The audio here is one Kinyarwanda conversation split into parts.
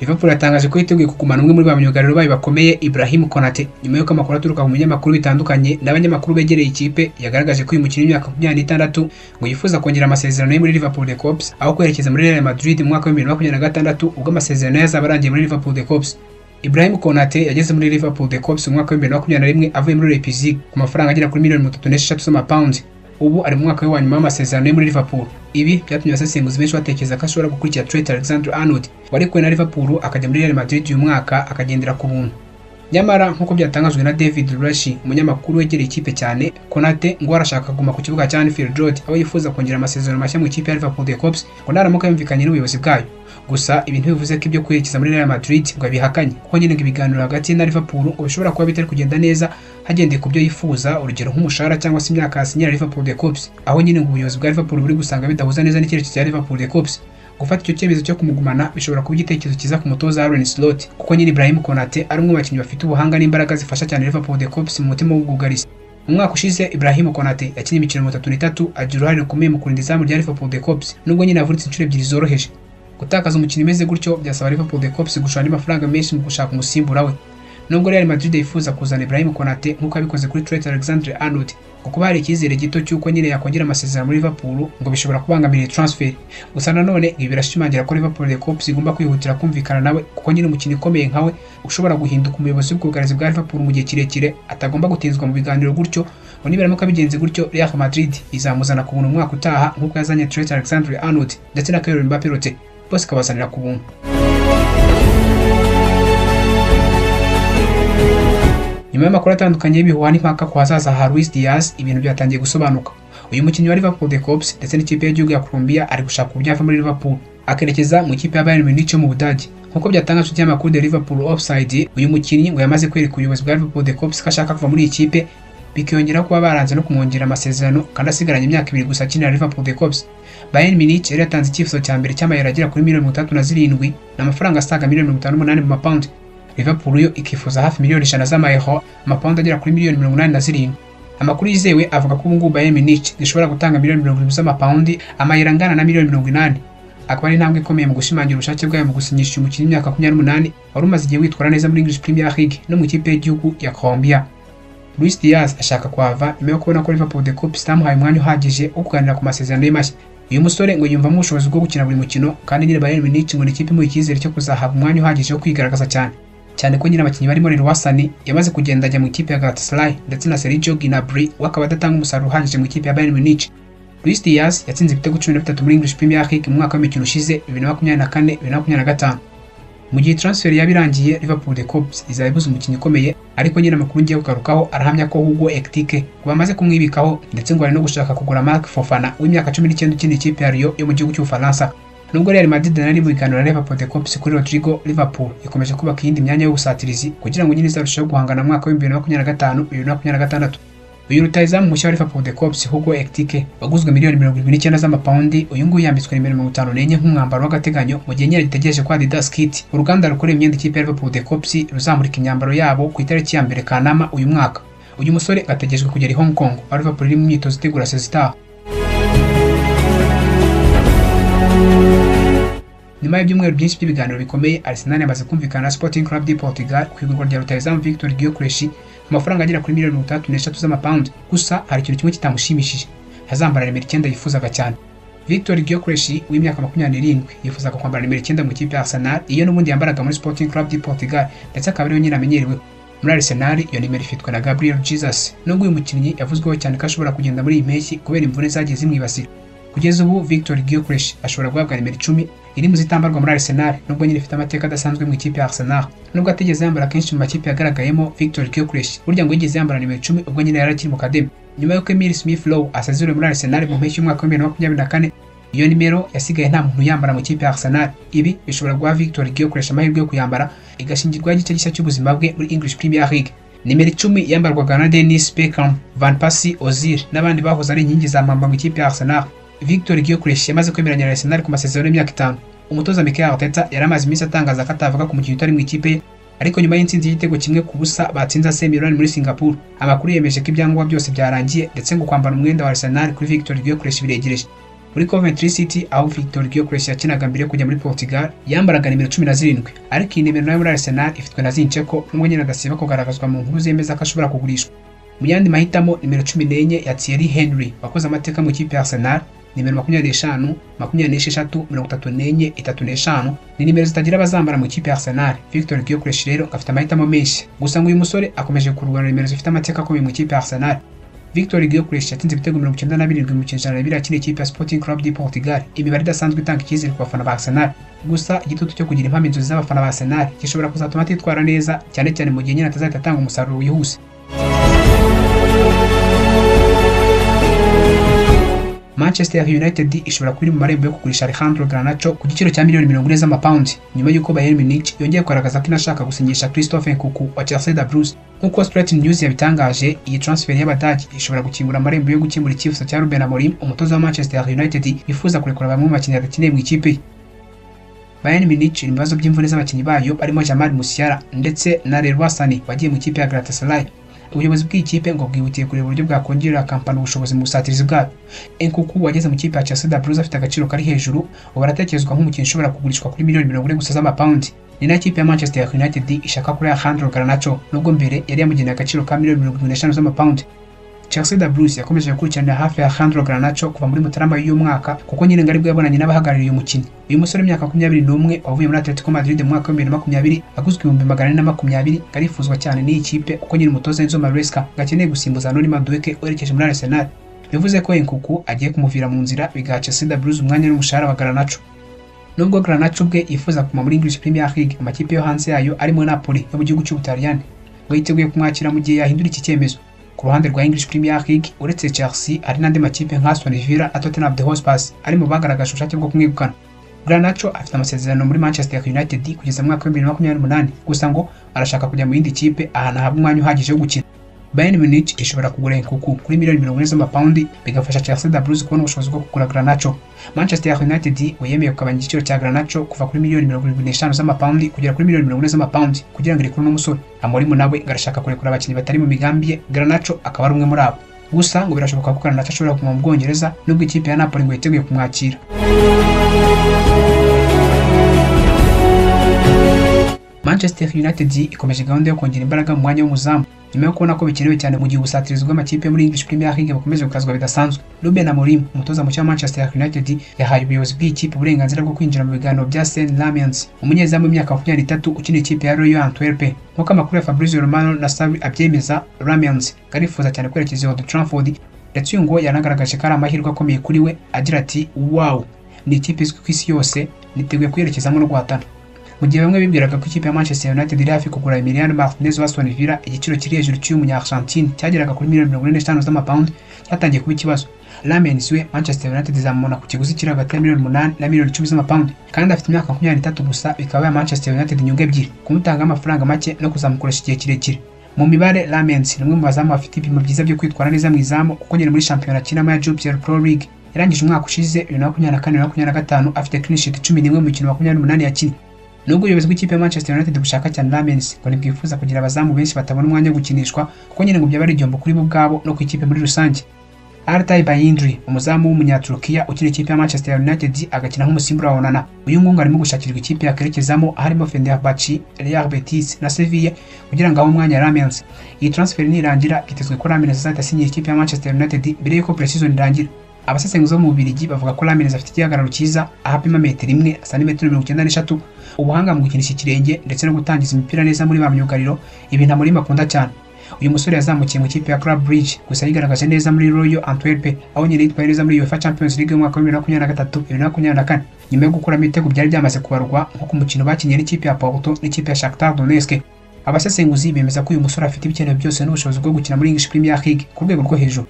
Liverpool yatangaje ko yiteguye kugumana umwe muri ba myugariro bayo bakomeye, Ibrahim Konate, nyuma y'uko amakuru aturuka mu binyamakuru bitandukanye n'abanyamakuru begereye ikipe yagaragaje ko uyu mukinnyi w'imyaka 26 ngo yifuza kongera amasezerano ye muri Liverpool The Kops aho kwerekeza muri Real Madrid mu mwaka wa 2026, ubwo amasezerano ye azaba arangiye muri Liverpool The Kops. Ibrahim Konate yageze muri Liverpool The Kops mu mwaka wa 2021 avuye muri Leipzig ku mafaranga agera kuri miliyoni 36 z'amapawundi. Ubu ari mu mwaka we wa nyuma w'amasezerano ye muri Liverpool. Ibi byatumye abasesenguzi benshi batekereza ko ashobora gukurikira Trent Alexander-Arnold warekuwe na Liverpool akajya muri Real Madrid uyu mwaka akagendera ku buntu. Nyamara nk'uko byatangajwe na David Rashi, umunyamakuru wegereye ikipe cyane, Konate ngo arashaka kuguma ku kibuga cya Anfield Road aho yifuza kongera amasezerano mashya mu ikipe ya Liverpool The Kops ngo naramuka yumvikanye n'ubuyobozi bwayo. Gusa ibi ntibivuze ko ibyo kwerekeza muri Real Madrid ngo abihakanye, kuko nyine ngo ibiganiro hagati ye na Liverpool ngo bishobora kuba bitari kugenda neza hagendeye ku byo yifuza, urugero nk'umushahara cyangwa se imyaka yasinyira Liverpool The Kops, aho nyine ngo ubuyobozi bwa Liverpool buri gusanga bidahuza neza n'icyerekezo cya Liverpool The Kops. Gufata icyo cyemezo cyo kumugumana bishobora kuba igitekerezo cyiza ku mutoza Arne Slot, kuko nyine Ibrahim Konate ari umwe mu bakinnyi bafite ubuhanga n'imbaraga zifasha cyane Liverpool The Kops mu mutima w'ubwugarizi. Mu mwaka ushize Ibrahim Konate yakinnye imikino 33, agira uruhare rukomeye mu kurinda izamu rya Liverpool The Kops, nubwo nyine avunitse inshuro ebyiri zoroheje. Gutakaza umukino umeze gutyo byasaba Liverpool The Kops gushora andi mafaranga menshi mu gushaka umusimbura we. Nubwo Real Madrid yifuza kuzana Ibrahim Konate nk'uko yabikoze kuri Trent Alexander-Arnold, ngo kuba hari icyizere gito cy'uko nyine yakongera amasezerano muri Liverpool ngo bishobora kubangamira iyi transfer. Gusa nanone ibi birashimangira ko Liverpool The Kops igomba kwihutira kumvikana nawe, kuko nyine umukinnyi ukomeye nkawe ushobora guhinduka umuyobozi w'ubwugarizi bwa Liverpool mu gihe kirekire atagomba gutinzwa mu biganiro gutyo, ngo nibaramuka bigenze gutyo Real Madrid izamuzana ku buntu umwaka utaha nk'uko yazanye Trent Alexander-Arnold ndetse na Kylian Mbappé Rote, bose ikabazanira ku buntu. Nyuma y'amakuru atandukanye y'ibihuha n'impaka ku hazaza ha Luis Diaz, ibintu byatangiye gusobanuka. Uyu mukinnyi wa Liverpool The Kops ndetse n'ikipe y'igihugu ya Colombia ari gushaka uburyo ava muri Liverpool akerekeza mu ikipe ya Bayern Munich yo mu Budage. Nk'uko byatangajwe n'ikinyamakuru The Liverpool Offside, uyu mukinnyi ngo yamaze kwereka ubuyobozi bwa Liverpool The Kops ko ashaka kuva muri iyi kipe, bikiyongeraho kuba baranze no kumwongerera amasezerano kandi asigaranye imyaka 2 gusa akinira Liverpool The Kops. Bayern Munich yari yatanze icyifuzo cya mbere cy'amayero agera kuri miliyoni 67 n'amafaranga asaga miliyoni 58 mu mapawundi. Liverpool yo ikifuza hafi miliyoni 100 z'amayero, amapawundi agera kuri miliyoni 87. Amakuru yizewe avuga ko ubungubu Bayern Munich ishobora gutanga miliyoni 70 z'amapawundi, amayero angana na miliyoni 80. Akaba ari intambwe ikomeye mu gushimangira ubushake bwayo mu gusinyisha umukinnyi w'imyaka 28 wari umaze igihe witwara neza muri English Premier League no mu ikipe y'igihugu ya Colombia. Luis Diaz ashaka kuhava nyuma yo kubona ko Liverpool The Kops itamuhaye umwanya uhagije wo kuganira ku masezerano ye mashya. Uyu musore ngo yiyumvamo ubushobozi bwo gukina buri mukino, kandi nyine Bayern Munich ngo ni ikipe imuha icyizere cyo kuzahabwa umwanya uhagije wo kwigaragaza cyane. Cyane ko nyine abakinnyi barimo Leroy Sané yamaze kugenda ajya mu ikipe ya Galatasaray ndetse na Sergio Gnabry we akaba adatanga umusaruro uhagije mu ikipe ya Bayern Munich. Luis Diaz yatsinze ibitego 13 muri English Premier League mu mwaka w'imikino ushize 2024 2025. Mu gihe transfer yaba irangiye, Liverpool The Kops izaba ibuze umukinnyi ukomeye, ariko nyine amakuru ngiye kugarukaho arahamya ko Hugo Ekitike ngo bamaze kumwibikaho, ndetse ngo ari no gushaka kugura Marc Fofana w'imyaka 19 ukina ikipe ya Lyon yo mu gihugu cy'Ubufaransa. Nubwo Real Madrid nari mu biganiro na Liverpool The Kops kuri Rodrigo, Liverpool ikomeje kubaka iyindi myanya y'ubusatirizi kugira ngo nyine izarusheho guhangana mu mwaka wa 2025 2026. Uyu rutahizamu mushya wa Liverpool The Kops, Hugo Ekitike, waguzwe miliyoni 79 z'amapawundi, uyu nguyu yambitswe nimero 54 nk'umwambaro w'agateganyo mu gihe nyine gitegereje ko Adidas Kit, uruganda rukora imyenda ikipe ya Liverpool The Kops, ruzamurika imyambaro yabo ku itariki ya 1 Kanama uyu mwaka. Uyu musore ategerejwe kugera i Hong Kong aho Liverpool iri mu myitozo itegura season itaha. Nyuma y'ibyumweru byinshi by'ibiganiro bikomeye, Arsenal yamaze kumvikana na Sporting Club de Portugal ku igurwa rya rutahizamu Victor Gyökeres ku mafaranga agera kuri miliyoni 63 z'amapawundi. Gusa hari ikintu kimwe kitamushimishije, azambara nimero 9 yifuzaga cyane. Victor Gyökeres w'imyaka 27 yifuzaga kwambara nimero 9 mu ikipe ya Arsenal, iyo n'ubundi yambaraga muri Sporting Club de Portugal, ndetse akaba ariyo nyine amenyerewe. Muri Arsenal iyo nimero ifitwe na Gabriel Jesus, nubwo uyu mukinnyi yavuzweho cyane ko ashobora kugenda muri iyi mpeshyi kubera imvune zagiye zimwibasira. Kugeza ubu Victor Gyökeres ashobora guhabwa nimero 10 iri mu zitambarwa muri Arsenal, nubwo nyine ifite amateka adasanzwe mu ikipe ya Arsenal. Nubwo atigeze yambara kenshi mu makipe yagaragayemo, Victor Gyökeres burya ngo yigeze yambara nimero 10 ubwo nyine yari akiri mu kademi. Nyuma y'uko Emile Smith Rowe asezeriwe muri Arsenal mu mpeshyi y'umwaka wa 2024, iyo nimero yasigaye nta muntu uyambara mu ikipe ya Arsenal. Ibi bishobora guha Victor Gyökeres amahirwe yo kuyambara, igashingirwaho igice gishya cy'ubuzima bwe muri English Premier League. Nimero 10 yambarwaga na Dennis Bergkamp, Van Persie, Ozil n'abandi bahoze ari inkingi za mwamba mu ikipe ya Arsenal. Victor Gyökeres yamaze kwemeranya na Arsenal ku masezerano y'imyaka 5. Umutoza Mikel Arteta yari amaze iminsi atangaza ko atavuga ku mukinnyi utari mu ikipe ye, ariko nyuma y'intsinzi y'igitego 1-0 batsinze AC Milan muri Singapore, amakuru yemeje ko ibyangombwa byose byarangiye, ndetse ngo kwambara umwenda wa Arsenal kuri Victor Gyökeres biregereje. Muri Coventry City aho Victor Gyökeres yakinaga mbere yo kujya muri Portugal yambaraga nimero 17, ariko iyi nimero nayo muri Arsenal ifitwe na Zinchenko nubwo nyine adasiba kugaragazwa mu nkuru zemeza ko ashobora kugurishwa. Mu yandi mahitamo nimero 14 ya Thierry Henry wakoze amateka mu ikipe ya Arsenal, nimero 25, 26, 34, 35 ni nimero zitagira abazambara mu ikipe ya Arsenal. Victor Gyökeres rero afite amahitamo menshi, gusa ngo uyu musore akomeje kurwana nimero zifite amateka akomeye mu ikipe ya Arsenal. Victor Gyökeres yatsinze ibitego 97 mu mikino 102 akina ikipe ya Sporting Club de Portugal, imibare idasanzwe itanga icyizere ku bafana ba Arsenal. Gusa igitutu cyo kugira impamo inzozi z'abafana ba Arsenal gishobora kuzatuma atitwara neza, cyane cyane mu gihe nyine atazahita atanga umusaruro wihuse. Manchester United ishobora kuba iri mu marembo yo kugurisha Alejandro Garnacho ku giciro cya miliyoni 40 z'amapawundi nyuma y'uko Bayern Munich yongeye kugaragaza ko inashaka gusinyisha Christophe Nkunku wa Chelsea da Blues. Nk'uko Sport News yabitangaje, iyi transfer y'Abadage ishobora gukingura amarembo yo gukemura icyifuzo cya Ruben Amorim, umutoza wa Manchester United wifuza kurekura bamwe mu bakinnyi adakeneye mu ikipe ye. Bayern Munich iri mu bibazo by'imvune z'abakinnyi bayo barimo Jamal Musiala ndetse na Leroy Sané wagiye mu ikipe ya Galatasaray. Ubuyobozi bw'iyi kipe ngo bwihutiye kureba uburyo bwakongerera kampani ubushobozi mu busatirizi bwayo. Nkunku wageze mu kipe ya Chelsea da Blues afite agaciro kari hejuru, ubu aratekerezwa nk'umukinnyi ushobora kugurishwa kuri miliyoni 40 gusa z'amapawundi. Ni nayo kipe ya Manchester United ishaka kuri Alejandro Garnacho nubwo mbere yari yamugeneye agaciro ka miliyoni 75 z'amapawundi. Chelsea da Blues yakomeje gukurikiranira hafi ya Alejandro Garnacho kuva muri Mutarama y'uyu mwaka, kuko nyine ngo aribwo yabonanye n'abahagarariye uyu mukinnyi. Uyu musore w'imyaka 21 wavuye muri Atletico Madrid mu mwaka wa 2020 aguzwe 420,000, arifuzwa cyane n'iyi kipe kuko nyine umutoza Enzo Maresca ngo akeneye gusimbuza Noni Madueke werekeje muri Arsenal. Bivuze ko Nkunku agiye kumuvira mu nzira, bigaha Chelsea da Blues umwanya n'umushahara wa Garnacho. Nubwo Garnacho ubwe yifuza kuguma muri English Premier League, amakipe yo hanze yayo arimo Napoli yo mu gihugu cy'Ubutaliyani ngo yiteguye kumwakira mu gihe yahindura iki cyemezo. Ku ruhande rwa English Premier League, uretse Chelsea hari n'andi makipe nka Aston Villa na Tottenham Hotspur ari mu bagaragaje ubushake bwo kumwegukana. Garnacho afite amasezerano muri Manchester United kugeza mu mwaka wa 2028, gusa ngo arashaka kujya mu yindi kipe ahantu ahabwa umwanya uhagije wo gukina. Bayern Munich ishobora kugura Nkunku kuri miliyoni 40 z'amapawundi, bigafasha Chelsea da Blues kubona ubushobozi bwo kugura Garnacho. Manchester United yemeye kugabanya igiciro cya Garnacho kuva kuri miliyoni 75 z'amapawundi kugera kuri miliyoni 40 z'amapawundi kugira ngo irekure uno musore. Amorim nawe ngo arashaka kurekura abakinnyi batari mu migambi ye, Garnacho akaba ari umwe muri abo. Gusa ngo birashoboka ko Garnacho ashobora kuguma mu Bwongereza nubwo ikipe ya Napoli ngo yiteguye kumwakira. Manchester United ikomeje gahunda yo kongera imbaraga mu mwanya w'umuzamu nyuma yo kubona ko bikenewe cyane mu gihe ubusatirizi bw'amakipe muri English Premier League bukomeje gukazwa bidasanzwe. Ruben Amorim, umutoza mushya wa Manchester United, yahaye ubuyobozi bw'iyi kipe uburenganzira bwo kwinjira mu biganiro bya Senne Lammens, umunyezamu w'imyaka 23 ukina ikipe ya Royal Antwerp. Nk'uko amakuru ya Fabrizio Romano na Sarri abyemeza, Lammens arifuza cyane kwerekeza Old Trafford, ndetse uyu ngo yanagaragaje ko ari amahirwe akomeye kuri we, agira ati "Wow, ni ikipe izwi ku isi yose, niteguye kuyerekezamo no guhatana." Mu gihe bamwe bibwiraga ko ikipe ya Manchester United iri hafi kugura Emiliano Martinez wa Aston Villa, igiciro kiri hejuru cy'uyu munya-Argentine cyageraga kuri miliyoni 45 z'amapawundi cyatangiye kuba ikibazo. Lammens we Manchester United izamubona ku kiguzi kiri hagati ya miliyoni 8 na miliyoni 10 z'amapawundi, kandi afite imyaka 23 gusa, bikaba ya Manchester United inyungu ebyiri: kumutangaho amafaranga make no kuzamukoresha igihe kirekire. Mu mibare, Lammens ni umwe mu bazamu bafite ibipimo byiza byo kwitwara neza mu izamu, kuko nyine muri shampiyona akinamo ya Jupiler Pro League yarangije umwaka ushize 2024-2025 afite clean sheet 11 mu mikino 28 yakinnye. Nubwo ubuyobozi bw'ikipe ya Manchester United bushaka cyane Lammens, ngo ntibwifuza kugira abazamu benshi batabona umwanya wo gukinishwa, kuko nyine ngo byaba ari igihombo kuri bo ubwabo no ku ikipe muri rusange. Altay Bayindri, umuzamu w'umunyaturukiya ukina ikipe ya Manchester United agakina nk'umusimbura wa Onana, uyu nguyu arimo gushakirwa ikipe yakerekezamo harimo Fenerbahce, Real Betis na Sevilla kugira ngo ahe umwanya Lammens. Iyi transfer nirangira byitezwe ko Lammens azahita asinyira ikipe ya Manchester United mbere y'uko pre-season irangira. Abasesenguzi bo mu Bubiligi bavuga ko Lammens afite igihagararo cyiza, aho apima metero 1, santimetero 93, ubuhanga mu gukinisha ikirenge ndetse no gutangiza imipira neza muri ba myugariro, ibintu Amorim akunda cyane. Uyu musore yazamukiye mu ikipe ya Club Brugge, gusa yigaragaje neza muri Royal Antwerp, aho nyine yitwaye neza muri UEFA Champions League y'umwaka wa 2023-2024, nyuma yo gukuramo ibitego byari byamaze kubarwa nko ku mukino bakinnye n'ikipe ya Porto n'ikipe ya Shakhtar Donetsk. Abasesenguzi bemeza ko uyu musore afite ibikenewe byose n'ubushobozi bwo gukina muri English Premier League ku rwego rwo hejuru.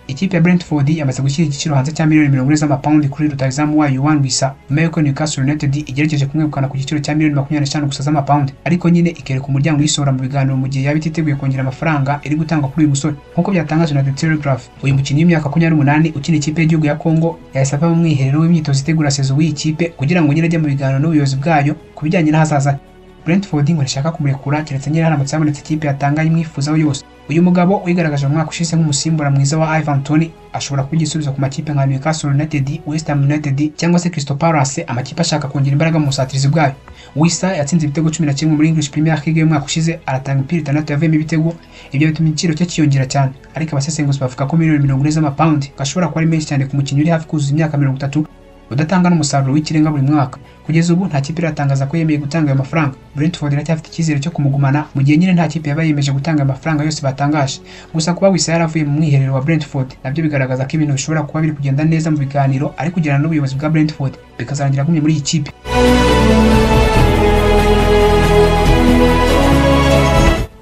Ikipe ya Brentford yamaze gushyira igiciro hanze cya miliyoni 40 z'amapawundi kuri rutahizamu wayo Yoane Wissa, nyuma y'uko Newcastle United igerageje kumwegukana ku giciro cya miliyoni 25 gusa z'amapawundi, ariko nyine ikereka umuryango uyisohora mu biganiro mu gihe yaba ititeguye kongera amafaranga iri gutangwa kuri uyu musore. Nk'uko byatangajwe na The Telegraph, uyu mukinnyi w'imyaka 28 ukina ikipe y'igihugu ya Congo yahise ava mu mwiherero w'imyitozo itegura sezo w'iyi kipe kugira ngo nyine ajye mu biganiro n'ubuyobozi bwayo ku bijyanye n'ahazaza. Brentford ngo ntishaka kumurekura keretse nyine haramutse habonetse ikipe yatanga imwifuzaho yose. Uyu mugabo wigaragaje mu mwaka ushize nk'umusimbura mwiza wa Ivan Toney ashobora kuba igisubizo ku makipe nka Newcastle United, West Ham United cyangwa se Crystal Palace, amakipe ashaka kongera imbaraga mu busatirizi bwayo. Wissa yatsinze ibitego 11 muri English Premier League y'umwaka ushize, aratanga imipira 6 yavuyemo ibitego, ibyo bituma igiciro cye cyiyongera cyane. Ariko abasesenguzi bavuga ko miliyoni 40 z'amapawundi ashobora kuba ari menshi cyane ku mukinnyi uri hafi kuzuza imyaka 30 udatanga n'umusaruro w'ikirenga buri mwaka. Kugeza ubu nta kipe iratangaza ko yemeye gutanga ayo mafaranga. Brentford iracyafite icyizere cyo kumugumana mu gihe nyine nta kipe yaba yemeje gutanga ayo mafaranga yose batangaje. Gusa kuba Wissa yaravuye mu mwiherero wa Brentford nabyo bigaragaza ko ibintu bishobora kuba biri kugenda neza mu biganiro ari kugirana n'ubuyobozi bwa Brentford, bikazarangira agumye muri iyi kipe.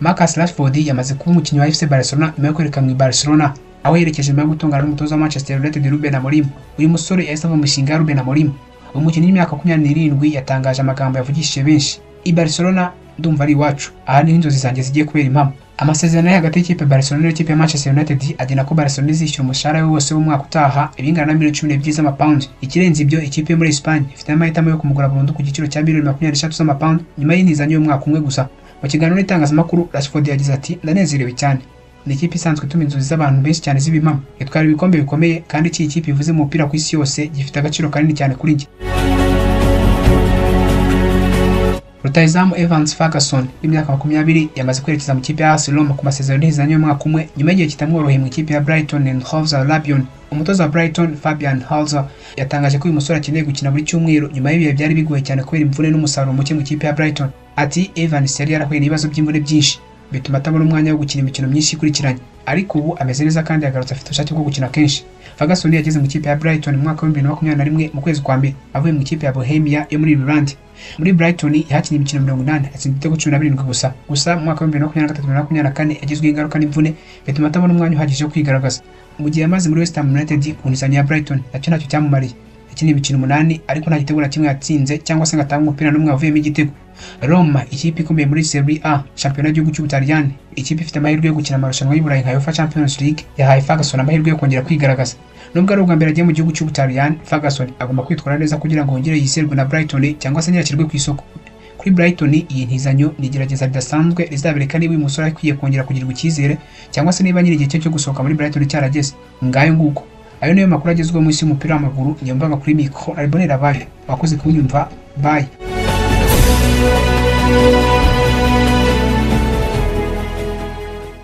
Marcus Rashford yamaze kuba umukinnyi wa FC Barcelona nyuma yo kwerekanwa i Barcelona, aho yerekeje nyuma yo gutongana n'umutoza wa Manchester United Ruben Amorim. Uyu musore yahise ava mu mishinga ya Ruben Amorim. Umukinnyi w'imyaka 27 yatangaje amagambo yavugishije benshi. I Barcelona ndumva ari iwacu, aha niho inzozi zanjye zigiye kubera impamo. Amasezerano ari hagati y'ikipe Barcelona n'ikipe ya Manchester United agena ko Barcelona izishyura umushahara we wose w'umwaka utaha ibingana na miliyoni 12 z'amapawundi. Ikirenze ibyo, ikipe yo muri Espagne ifite amahitamo yo kumugura burundu ku giciro cya miliyoni 23 z'amapawundi nyuma y'intizanyo y'umwaka umwe gusa. Mu kiganiro n'itangazamakuru, Rashford yagize ati: "Ndanezerewe cyane. Ni ikipe isanzwe ituma inzozi z'abantu benshi cyane ziba impamo. Itwara ibikombe bikomeye kandi iki ikipe ivuze mu mupira ku isi yose gifite agaciro kanini cyane kuri njye." Rutahizamu Evans Ferguson w'imyaka 20 yamaze kwerekeza mu kipe ya AS Roma ku masezerano y'intizanyo y'umwaka umwe nyuma y'igihe kitamworoheye mu ikipe ya Brighton and Hove Albion. Umutoza wa Brighton Fabian Hürzeler yatangaje ko uyu musore akeneye gukina buri cyumweru nyuma y'ibihe byari bigoye cyane kubera imvune n'umusaruro muke mu ikipe ya Brighton. Ati: "Evans yari yarahuye n'ibibazo by'imvune byinshi bituma atabona umwanya wo gukina imikino myinshi ikurikiranye, ariko ubu ameze neza kandi yagarutse afite ubushake bwo gukina kenshi." Ferguson yageze mu ikipe ya Brighton mu mwaka wa 2021 mu kwezi kwa mbere avuye mu ikipe ya Bohemia yo muri Ireland. Muri Brighton yahakinnye imikino 80 atsinda ibitego 17 gusa. Gusa mu mwaka wa 2023-2024 yagizweho ingaruka n'imvune bituma atabona umwanya uhagije wo kwigaragaza. Mu gihe yamaze muri West Ham United ku ntizanyo ya Brighton nacyo ntacyo cyamumariye. Yakinnye imikino 8 ariko nta gitego na kimwe yatsinze cyangwa se ngo atange umupira n'umwe wavuyemo igitego. Roma, ikipe ikomeye muri Serie A, shampiyona y'igihugu cy'Ubutaliyani, ikipe ifite amahirwe yo gukina amarushanwa y'Iburayi nka UEFA Champions League, yahaye Ferguson amahirwe yo kongera kwigaragaza. Nubwo ari ubwa mbere agiye mu gihugu cy'Ubutaliyani, Ferguson agomba kwitwara neza kugira ngo yongere yizerwe na Brighton cyangwa se nyakirwe ku isoko. Kuri Brighton iyi ntizanyo ni igerageza ridasanzwe rizabereka niba uyu musore akwiye kongera kugirirwa icyizere cyangwa se niba nyiri igihe cye cyo gusohoka muri Brighton cyarageze. Ngayo nguko. Ayo niyo makuru agezweho mu isi y'umupira w'amaguru. Nyambaga kuri mikoro Albonera Bayo. Wakoze kunyumva. Bye.